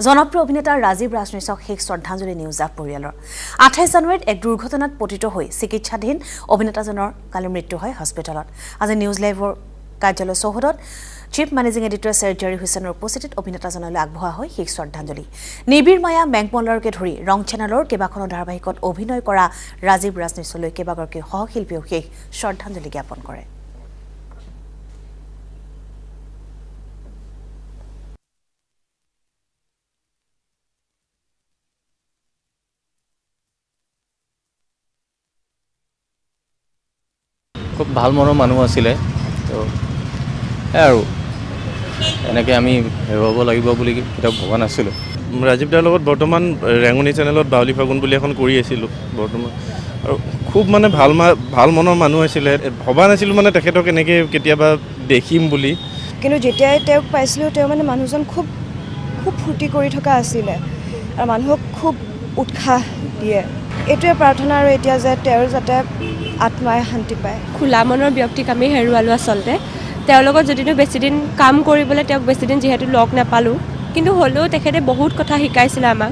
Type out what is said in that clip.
জনপ্ৰিয় অভিনেতা ৰাজীৱ ৰাজনীশক শেষ শ্ৰদ্ধাঞ্জলি নিউজ লাভ পৰিয়ালৰ। 28 জানুৱাৰীত এক দুৰ্ঘটনাত পতিত হৈ চিকিৎসাধীন অভিনেতাজনৰ কালি মৃত্যু হয় হস্পিটেলত। আজি নিউজ লাইভৰ কাৰ্যালয় চৌহদত চিফ মেনেজিং এডিটৰ শ্বেৰ জাৰি হুছেইনৰ উপস্থিতিত অভিনেতাজনলৈ আগবঢ়োৱা হয় শেষ শ্ৰদ্ধাঞ্জলি। নিবিড় মায়া, মেঘমল্লাৰকে ধৰি ৰং চেনেলৰ কেইবাখনো ধাৰাবাহিকত অভিনয় কৰা ৰাজীৱ ৰাজনীশলৈ কেইবাগৰাকী সহশিল্পীয়েও শেষ শ্ৰদ্ধাঞ্জলি জ্ঞাপন কৰে। খুব ভাল মনৰ মানুহ আছিলে, তো আৰু এনেকৈ আমি হেৰুৱাব লাগিব বুলি কেতিয়াও ভবা নাছিলোঁ। ৰাজীৱ দাৰ লগত বৰ্তমান ৰেঙনি চেনেলত বাউলি ফাগুন বুলি এখন কৰি আছিলোঁ বৰ্তমান, আৰু খুব মানে ভাল মনৰ মানুহ আছিলে। ভবা নাছিলোঁ মানে তেখেতক এনেকৈ কেতিয়াবা দেখিম বুলি। কিন্তু যেতিয়াই তেওঁক পাইছিলোঁ, তেওঁ মানে মানুহজন খুব খুব ফূৰ্তি কৰি থকা আছিলে আৰু মানুহক খুব উৎসাহ দিয়ে। এইটোৱে প্ৰাৰ্থনা আৰু এতিয়া যে তেওঁৰ যাতে আত্মাই শান্তি পায়। খোলা মনৰ ব্যক্তিক আমি হেৰুৱালোঁ আচলতে। তেওঁৰ লগত যদিনো বেছিদিন কাম কৰিবলৈ তেওঁক বেছিদিন যিহেতু লগ নাপালোঁ, কিন্তু হ'লেও তেখেতে বহুত কথা শিকাইছিলে আমাক।